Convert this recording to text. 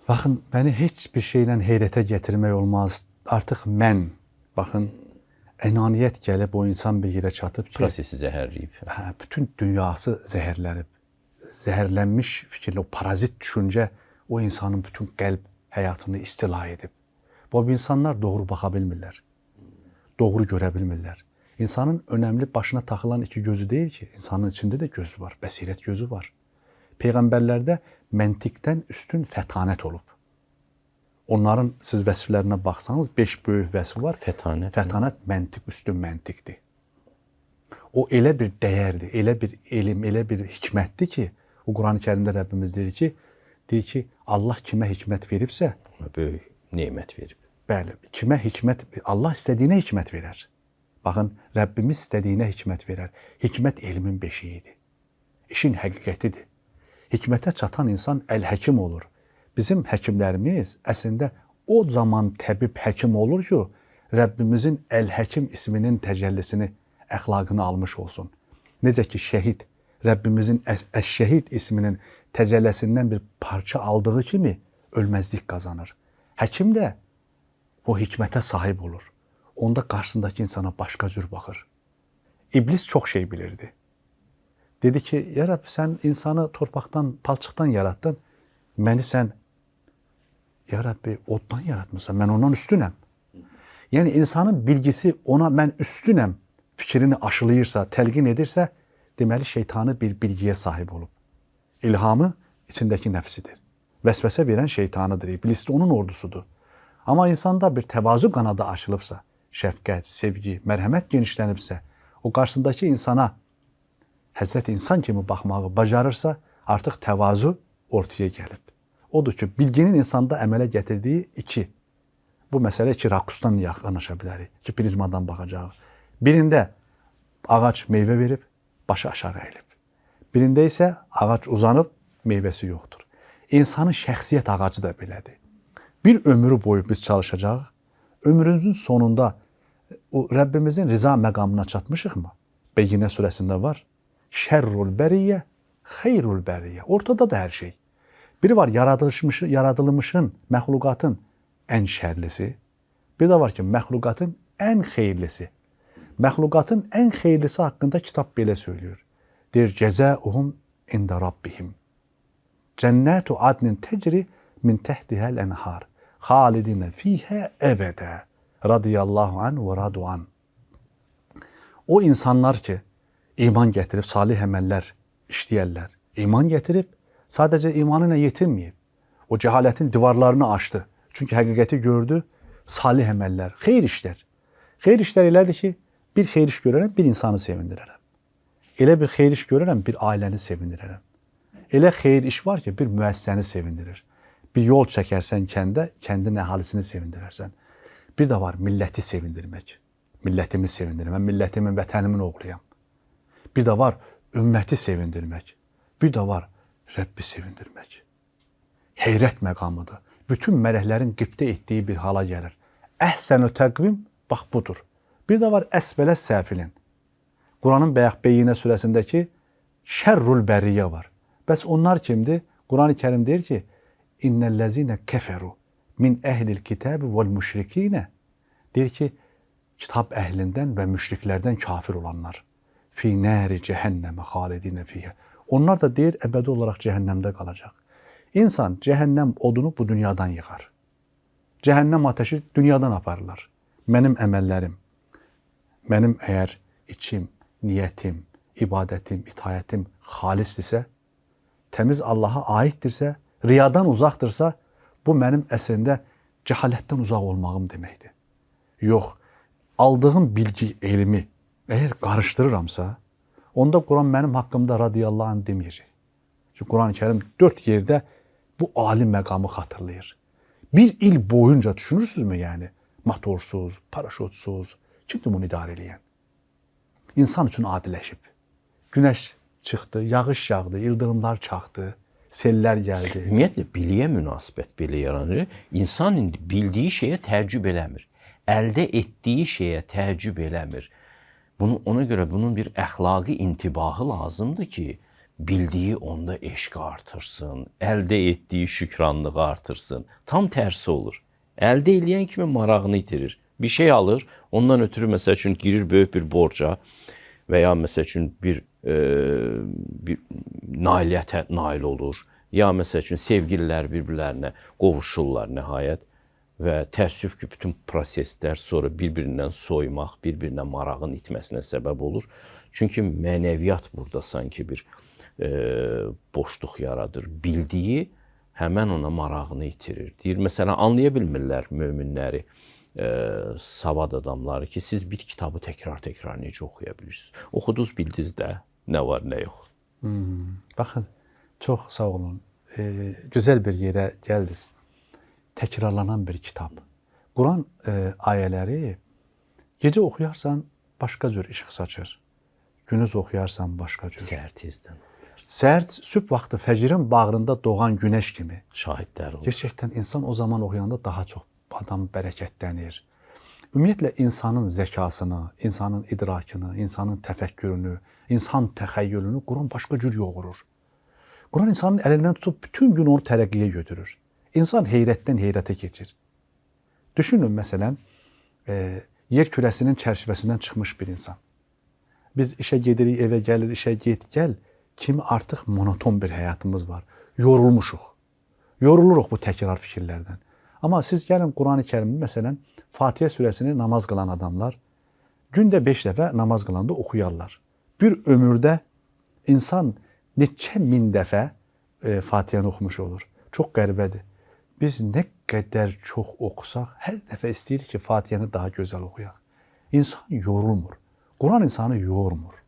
Baxın, məni heç bir şeylə heyrətə gətirmək olmaz. Artıq mən, baxın, ənaniyyət gəlib o insan bir yerə çatıb ki, Prosesi zəhərləyib. Hə, bütün dünyası zəhərlənib. Zəhərlənmiş fikirlə o parazit düşüncə o insanın bütün qəlb həyatını istila edib. Bu insanlar doğru baxa bilmirlər. Doğru görə bilmirlər. İnsanın önəmli başına taxılan iki gözü deyil ki, insanın içində də gözü var, bəsirət gözü var. Peyğəmbərlərdə məntiqdən üstün fətanət olub. Onların siz vəsflərinə baxsanız 5 böyük vəsf var. Fətanət. Fətanət məntiq üstün məntiqdir. O elə bir dəyərdir, elə bir elm, elə bir hikmətdir ki, o Quran-ı Kərimdə Rəbbimiz deyir ki, Allah kimə hikmət veribsə, Ona böyük nemət verib. Bəli, kimə hikmət, Allah istədiyinə hikmət verər. Baxın, Rəbbimiz istədiyinə hikmət verər. Hikmət elmin beşiyidir. İşin həqiqətidir. Hikmətə çatan insan əl-həkim olur. Bizim həkimlərimiz əslində o zaman təbib həkim olur ki, Rəbbimizin Əl-Həkim isminin təcəllisini, əxlaqını almış olsun. Necə ki şəhid Rəbbimizin Əş-Şəhid isminin təcəllisindən bir parça aldığı kimi ölməzlik qazanır. Həkim də o hikmətə sahib olur. Onda qarşısındakı insana başqa cür baxır. İblis çox şey bilirdi. Dedi ki, ya Rəbb, sən insanı torpaqdan, palçıqdan yaratdın. Məni sən, ya Rəbbi, oddan yaratmısan. Mən ondan üstünəm. Yəni insanın bilgisi ona mən üstünəm fikrini aşılayırsa, təlqin edirsə, deməli şeytanı bir bilgiyə sahib olub. İlhamı içindəki nəfsidir. Vəsvəsə verən şeytanıdır, iblis də onun ordusudur. Amma insanda bir təvazu qanadı açılıbsa, şəfqət, sevgi, mərhəmət genişlənibsə, o qarşısındakı insana Həzrət insan kimi baxmağı bacarırsa, artıq təvazu ortaya gəlib. Odur ki, bilginin insanda əmələ gətirdiyi iki. Bu məsələ iki rakursdan yaxınlaşa bilərik. İki prizmadan baxacağıq. Birində ağac meyvə verib, başı aşağı əyilib. Birində isə ağac uzanıb, meyvəsi yoxdur. İnsanın şəxsiyyət ağacı da belədir. Bir ömrü boyu biz çalışacağıq. Ömrünüzün sonunda o Rəbbimizin rıza məqamına çatmışıq mı? Beyyinə surəsində var. Şərrul bəriyyə, xeyrul bəriyyə. Ortada da hər şey. Biri var yaradılmışın, məxluqatın ən şərlisi. Bir də var ki, məxluqatın ən xeyirlisi. Məxluqatın ən xeyirlisi haqqında kitab belə söylüyor. Deyir, cəzəuhum ində rabbihim. Cənnətu adnin tecri min təhtihəl enhar. Xalidinə fihə əbədə. Radiyallahu an və radu an. O insanlar ki, iman gətirib salih əməllər işləyərlər. İman gətirib, sadəcə imanı ilə yetinməyib. O cəhalətin divarlarını aşdı. Çünki həqiqəti gördü, salih əməllər, xeyir işlər. Xeyir işlər elədir ki, bir xeyir iş görərəm, bir insanı sevindirərəm. Elə bir xeyir iş görərəm, bir ailəni sevindirərəm. Elə xeyir iş var ki, bir müəssisəni sevindirir. Bir yol çəkərsən kəndə, kəndin əhalisini sevindirərsən. Bir də var milləti sevindirmək. Millətimi sevindirmək. Mən millətimin, vətənimin oğluyam. Bir də var ümməti sevindirmək. Bir də var Rəbbi sevindirmək. Heyrət məqamıdır. Bütün mələklərin qibtə etdiyi bir hala gəlir. Əhsənü təqvim bax budur. Bir də var əsfələ səfilin. Quranın bayaq Beyyinə surəsindəki şərrul bəriyyə var. Bəs onlar kimdir? Quran-ı Kərim deyir ki, İnnellezine keferu min ehlil kitabi vel müşrikine. Deyir ki, kitab əhlindən və müşriklərdən kafir olanlar. Fi nəri cəhənnəmə xalidinə fiyhə. Onlar da deyir, əbədi olaraq cəhənnəmdə qalacaq. İnsan cəhənnəm odunu bu dünyadan yığar. Cəhənnəm ateşi dünyadan aparırlar. Mənim əməllərim, mənim əgər içim, niyyətim, ibadətim, itayətim xalisdirsə, təmiz Allaha aiddirsə, riyadan uzaqdırsa, bu mənim əslində cəhalətdən uzaq olmağım deməkdir. Yox, aldığım bilgi, elmi əgər qarışdırıramsa, onda Quran mənim haqqımda radiyallahu anh deməyəcək. Çünki Quran-ı Kərim 4 yerdə bu ali məqamı xatırlayır. Bir il boyunca düşünürsünüzmü yəni? Motorsuz, paraşütsuz, kimdir bunu idarə eləyən? İnsan üçün adiləşib. Günəş çıxdı, yağış yağdı, ildırımlar çaxdı, sellər gəldi. Ümumiyyətlə biliyə münasibət belə yaranır. İnsan indi bildiyi şeyə təəccüb eləmir. Əldə etdiyi şeyə təəccüb eləmir. Bunu ona görə bunun bir əxlaqi intibahı lazımdır ki, bildiyi onda eşqi artırsın, əldə etdiyi şükranlığı artırsın. Tam tərsi olur. Əldə eləyən kimi marağını itirir. Bir şey alır, ondan ötürü məsəl üçün girir böyük bir borca və ya məsəl üçün bir nailiyyətə nail olur. Ya məsəl üçün sevgililər bir-birlərinə qovuşurlar nəhayət və təəssüf ki, bütün proseslər sonra bir-birindən soymaq, bir-birinə marağın itməsinə səbəb olur. Çünki mənəviyyat burada sanki bir boşluq yaradır. Bildiyi həmən ona marağını itirir. Deyir, məsələn, anlaya bilmirlər möminləri, savad adamları ki, siz bir kitabı təkrar-təkrar necə oxuya bilirsiniz? Oxudunuz, bildiniz də nə var, nə yox. Baxın, çox sağ olun. Gözəl bir yerə gəldiniz. Təkrarlanan bir kitab. Quran ayələri gecə oxuyarsan başqa cür işıq saçır. Gündüz oxuyarsan başqa cür. Səhər tezdən. Səhər sübh vaxtı fəcirin bağrında doğan günəş kimi. Şahidlər olur. Gerçəkdən insan o zaman oxuyanda daha çox adam bərəkətlənir. Ümumiyyətlə insanın zəkasını, insanın idrakını, insanın təfəkkürünü, insan təxəyyülünü Quran başqa cür yoğurur. Quran insanın əlindən tutub bütün gün onu tərəqqiyə götürür. İnsan heyrətdən heyrətə keçir. Düşünün məsələn, yer kürəsinin çərçivəsindən çıxmış bir insan. Biz işə gedirik, evə gəlir, işə get, gəl kimi artıq monoton bir həyatımız var. Yorulmuşuq. Yoruluruq bu təkrar fikirlərdən. Amma siz gəlin Qurani Kərimdə məsələn Fatihə surəsini namaz qılan adamlar gündə 5 dəfə namaz qılanda oxuyarlar. Bir ömürdə insan neçə min dəfə Fatihəni oxumuş olur. Çox qəribədir. Biz nə qədər çox oxusaq, hər dəfə istəyirik ki, Fatihəni daha gözəl oxuyaq. İnsan yorulmur. Quran insanı yormur.